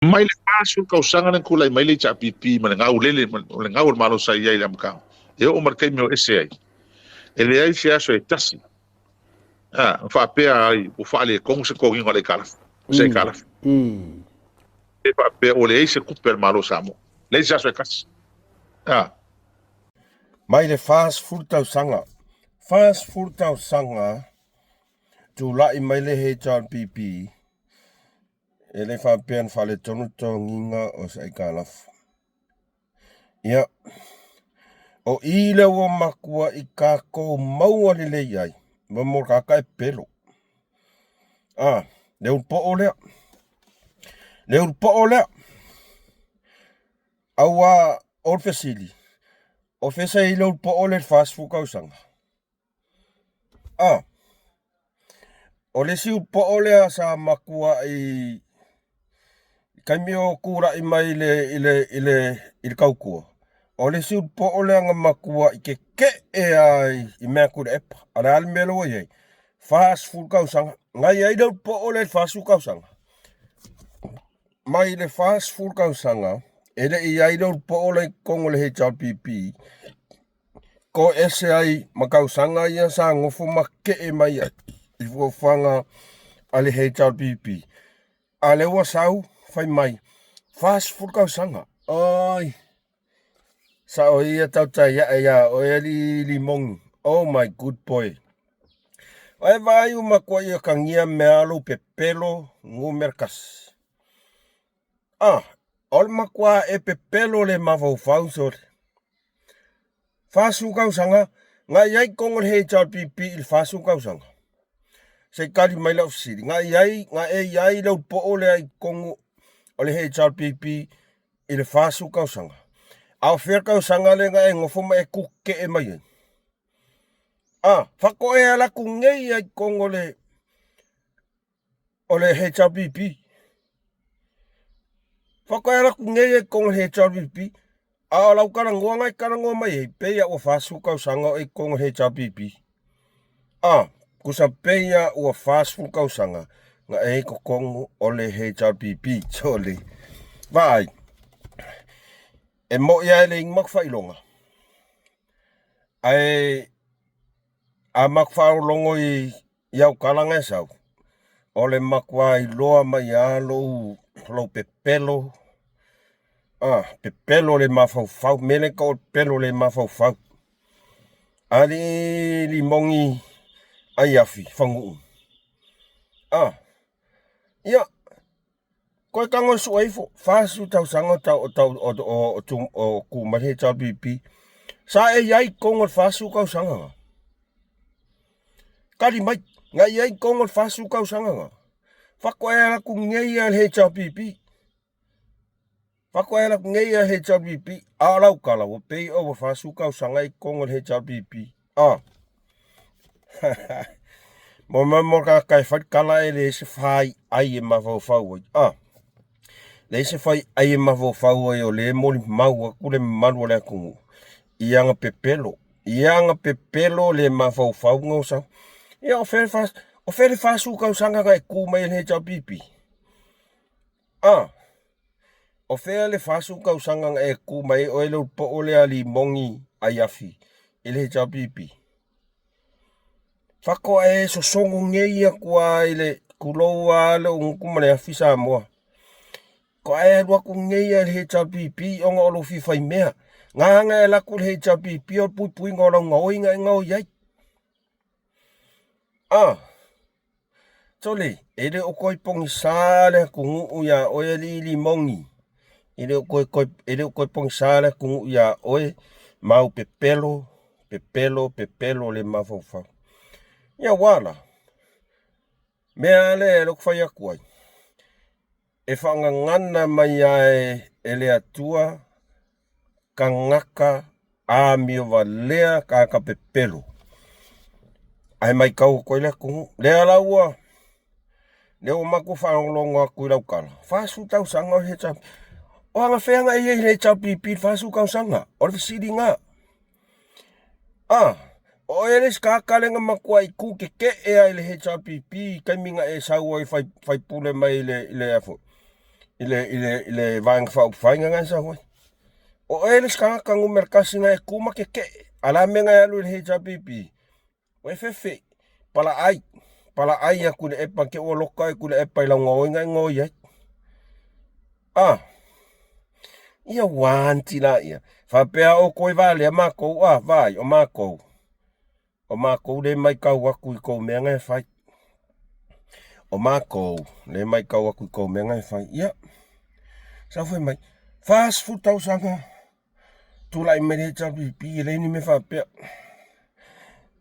Mai le 40 tausaga na tulai mai le HRPP ma le gaulele o le gau o le Malo sa i ai i le amataga, e oo mai le taimi o ese ai, e leai se aso e tasi a faapea ai ua faaletonu se toniga o le aitalafu, se aitalafu. E faapea ua leai se tupe a le Malo o Samoa. Leai se aso e tasi. A. Mai le 40 tausaga, 40 tausaga tulai mai le HRPP, E le faapea na faaletonu totogiga o se aitalafu. Ia, o i lea ua matua i tatou maua lelei ai, ma mo tagata e pelo. A, le ulupoo lea. Le ulupoo lea. Aua o le fesili, o fea sa i ai le ulupoo lea i le 40 tausaga? A, o le isi poo lea sa matuai taimi o tulai mai i le i le i le i le tautua, o le isi poo lea na matuai tetee lava i mea Tuilaepa. A o le a le mea lea ua i ai? 40 tausaga. Na i ai le poo lea i le 40 tausaga. Mai le 40 tausaga e le i i ai le poo lea i totonu o le HRPP ko ese ai ma tausaga ia sa nofo ma kee mai ai i fuafuaga a le HRPP. A lea ua sau fai mai 40 tausaga. Oi, sao ia tautai ae ia oe alii Limogi. Oh my good boy. O e vaai uma koa ia kangia mea lou pepelo numera kasi. Ah, o le matua e pepelo le mafaufau sole. 40 tausaga, na i ai totonu o le HRPP i le 40 tausaga. Se i tali mai lau fesili. Na i ai, na e i ai le upoo lea i totonu o le HRPP i le 40 tausaga. A o fea tausaga lea na e nofo ma e kukee mai ai? Ah, faatoa e alu atu nei ai i totonu o le HRPP. Faatoa e alu atu nei ai i totonu o le HRPP. A o lau talanoa na e talanoa mai ai, pei a ua 40 tausaga o e i totonu o le HRPP. A, tusa pei a ua 40 tausaga na e i totonu o le HRPP. Sole. Vaai, e moi lava e leai ni matou faailoga. Ae a matou faalogologo i au tala na e sau, o le matua iloa mai lava lou pepelo, pepelo le mafaufau, mea lea e tau o le pepelo le mafaufau. Alii Limogi Aiafi Fagu'u, ia, Koe tago e sue ifo, 40 tausaga o tu mai le HRPP. Sa e i ai i totonu o le 40 tausaga na? Tali mai, na i ai i totonu o le 40 tausaga na? Faatoa e alu atu nei lava i le HRPP. Faatoa e alu atu nei lava i le HRPP. A o lau tala, ua pei ua 40 tausaga i totonu o le HRPP. Ah. Mo mea mo tagata e fai tala e leai se fai ai e mafaufau ai. Ah. Leai se fai ai e mafaufau ai o lea e molimau atu le mamalu o le atunuu i aga pepelo. I aga pepelo le mafaufauga o sau. Ia o fea le o fea le 40 tausaga na e tu mai ai le HRPP? Ah. O fea le 40 tausaga na e tu mai ai oe le ulupoo lea Limogi Aiafi i le HRPP? Faatoa e sosogo nei atu lava i le tulou lava le ugutu ma le afi Samoa. Faatoa e alu atu nei lava i le HRPP ona o lou fia fai mea. Na ona e alu atu i le HRPP o le puipuiga o lau gaoiga e gaoi ai. Ah! Sole, e le o toe pogisa le atunuu iā oe alii Limogi. E le o toe, toe, e le o toe pogisa le atunuu iā oe ma au pepelo, pepelo, pepelo le mafaufau. Ia ua la, mea lea e lou fai atu ai, e faagagana mai lava e le Atua tagata amiovalea tagata pepelo. Ae matau atu ai le atunuu. Lea la ua lea ua matou faalogologo atu i lau tala, 40 tausaga o le HRPP. O agafea na e i ai i le HRPP i le 40 tausaga? O le fesili lena. Ah, o oe le isi tagata lea na matuai tu tetee lava i le HRPP i taimi na e sau ai faipule mai i le, i le, i le, i le, i le Vaega Faaupufai na e sau ai. O oe le isi tagata numera tasi na e tu ma keke'e, a o le a mea na e alu i le HRPP? Ua e fefe, palaai, palaai atu i le epa te ua loka ai Tuilaepa i lau gaoiga e gaoi ai. Ah, ia uanti laia. Faapea outou e valea matou, ah, vaai, o matou, o matou le maitau atu i tou mea na e fai. O matou le maitau atu i tou mea na e fai. Ia, sau fai mai, 40 tausaga tulai mai le HRPP, e leai ni mea faapea.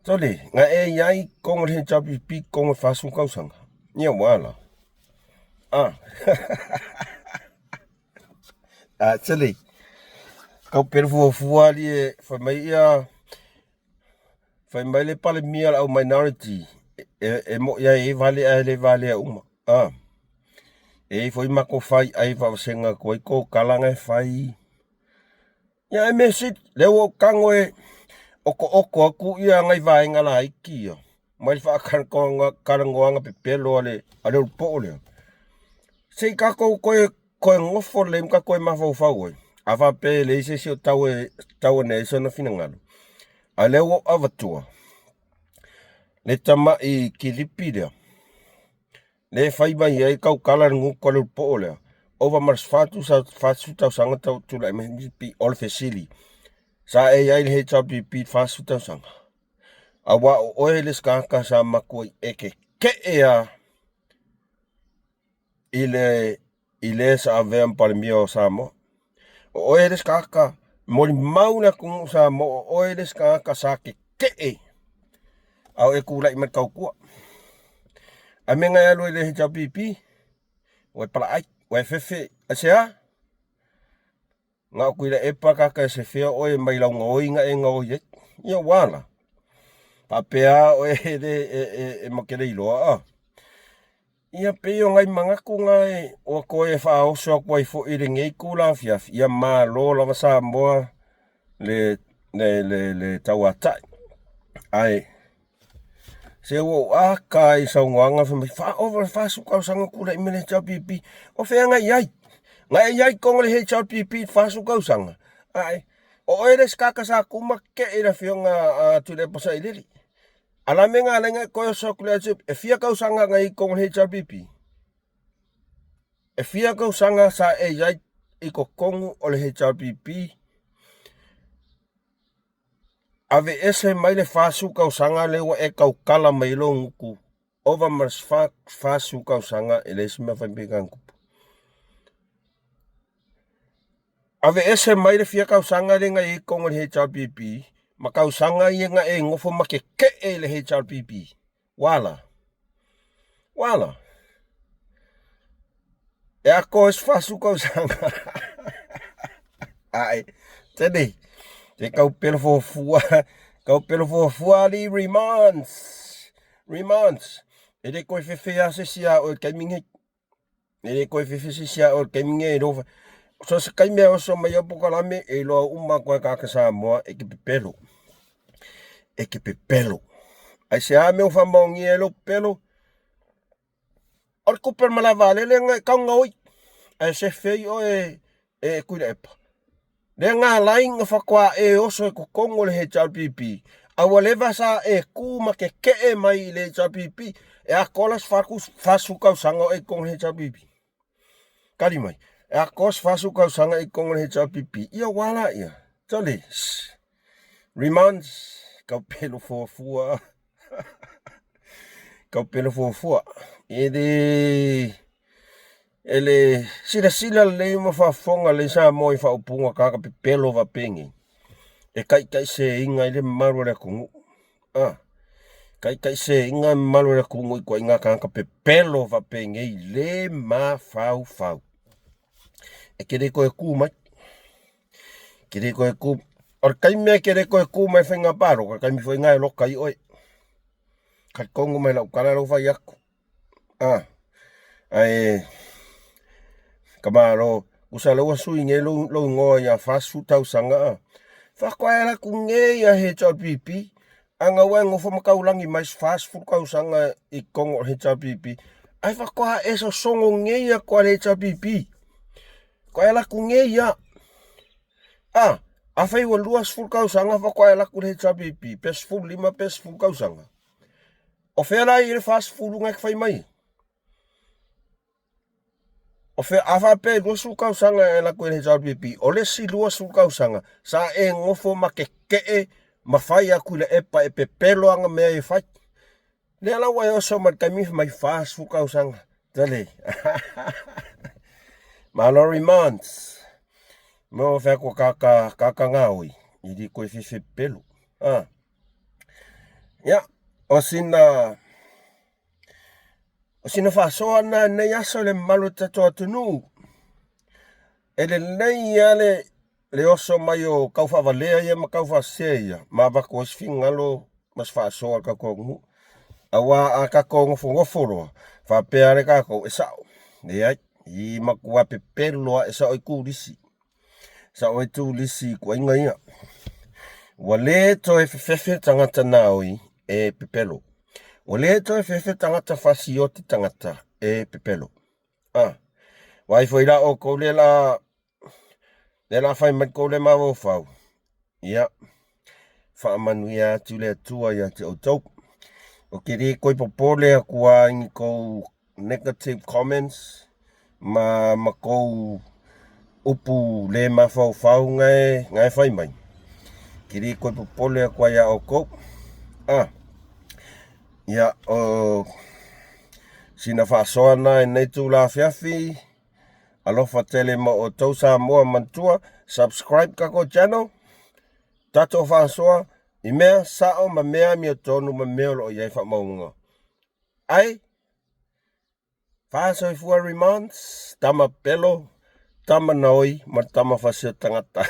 Sole, na e i ai totonu o le HRPP totonu o le 40 tausaga. Ia ua ala. Ah. Ah, sole. Kau pele fuafua ali e fai mai ia fai mai le Palemia o le au minority e, e mo ia e vale ae le valea uma. Ah. E i foi matou fai ai faavasega atu ai kou tala na e fai. Ia ae mea sili, lea ua ou tago e otooto atu ia nai vaega laiti ia mai le faatalanoaga pepelo a le a le ulupoo lea. Se i tatou toe toe nofo lelei ma tatou toe mafaufau ai. A faapea e leai se isi o tau e tau ane ai sona finagalo. A lea ua ou avatua le tamai kilipi lea. Lea e fai mai ai tautala le gutu a le ulupoo lea, ova ma le 40 tausaga tau tulai mai HPP, o le fesili, sa e i ai i le HRPP i le 40 tausaga? Aua o oe le isi tagata sa matuai e keke'e lava i le i le sa avea ma Palemia o Samoa. O oe le isi tagata molimau le atunuu Samoa, o oe le isi tagata sa keke'e a o e tulai mai le tautua. Ae mea na e alu ai i le HRPP, ua e palaai, ua e fefe, aisea? Na o Tuilaepa kaka e sefea oe mai lau gaoiga e gaoi ai. Ia ua ala. Faapea oe e le e, e, e make le iloa a. Ia pei o nai manatu na e ua toe faaoso atu ai foi i lenei itula afiafi, ia malo lava Samoa le le le, le tauatai. Ae Se ua ou aka ai i saunoaga fai mai, ova le 40 tausaga tulai mai le HRPP. O fea na i ai? Na e i ai totonu o le HRPP i le 40 tausaga? Ae, o oe le isi tagata sa tu ma ke'e i le afioga a Tuilaepa Sailele. A la mea na ala ai ona e toe oso atu i le HRPP? E fia tausaga na i ai i totonu o le HRPP? E fia tausaga sa e i ai i totonu o le HRPP? Aveese mai le 40 tausaga lea ua e tautala mai ai lou gutu, ova ma le 40 tausaga e leai se mea fai mai ka tupu. Aveese mai le fia tausaga lea na i ai i totonu o le HRPP ma tausaga ia na e nofo ma keke'e i le HRPP. Ua ala. Ua ala. E ako e 40 tausaga. Ae, tene, te kau pelo fuafua, kau pelo fuafua ali remands. Remands. E le koe fefe a se si a oe taimi nei. E le koe fefe se si a oe taimi nei e lofa. So se taimi e oso mai au pokalame e iloa uma atu ai tagata Samoa e te pepelo. E te pepelo. Aisea mea ua faamaonia ai lou pepelo? O le tupe o le malae vaalele na e tau gaoi ae sefe ai oe e Tuilaepa. Lea na ala ai ona faatoa e oso i totonu o le HRPP, a ua leva sa e tu ma keke'e mai i le HRPP, e atoa la se 40 tausaga o e i totonu o le HRPP. Tali mai, e atoa se 40 tausaga i totonu o le HRPP, ia ua ala ia. Tali, remands, kau pelo fuafua. Kau pelo fuafua. E le E le silasila lelei ma faafofoga lelei Samoa i faaupuga tagata pepelo faapenei, e taitaiseseina ai le mamalu o le atunuu. A, taitaiseseina le mamalu o le atunuu i ituaiga tagata pepelo faapenei le mafaufau. E te le toe tu mai. E te le toe tu. O le taimi e te le toe tu mai i faiga palota, o le taimi foi lena e loka ai oe. Talitonu mai lau tala lea ua fai atu. A, ae ka malo, tusa lea ua sui nei lou, lou igoa ia 40 tausaga a. Faatoa e alu atu nei a HRPP, ana ua e nofo ma taulagi mai 40 tausaga i totonu o le HRPP, ae faatoa e sosogo nei atu a le HRPP. Faatoa e alu atu nei a. A, afai ua 20 tausaga faatoa e alu atu i le HRPP, pe 15 pe 10 tausaga. O fea la i le 40 na e te fai mai ai? O fea, a faapea e 20 tausaga e alu atu i le HRPP, o le isi 20 tausaga sa e nofo ma tetee ma fai atu i le epa e pepelo ana mea e fai. Lea la ua e oso mai le taimi fai mai 40 tausaga. Tele. Malo reminds. Mo fea ko kaka kaka ngaoi i li koe fefe pelu. Ah. Ya, o sina o sina faasoa na nei aso le mamalu o tatou atunuu. E lelei lava le le oso mai o taufaavalea ia ma taufaasese ia ma avatu ai se finagalo ma se faasoa i le tatou atunuu. Aua a tatou nofonofo loa, faapea lava le tatou, e sao. Leai, i matua pepelo lava, e sao ai turisi. Sao ai turisi i ituaiga ia. Ua le toe fefefe tagata naoi e pepelo. Ua le toe fefe tagata fasioti tagata e pepelo. A, vaai foi la outou lea la lea la fai mai kou le mafaufau. Ia, faamanuia atu le Atua ia te outou. Ou te le toe popole atu lava i ni tou negative comments ma ma kou upu le mafaufau na e, na e fai mai. Ke le toe popole atu ai ia outou. Ah, ia, o sina faasoa na i nei tula afiafi. Alofa tele ma outou Samoa manatua, subscribe tatou channel, tatou faasoa i mea sao ma mea amiotonu ma mea o lo o i ai faamaumauga. Ai, faasoifua reminds, tama pelo, tama naoi ma tama fasio tagata.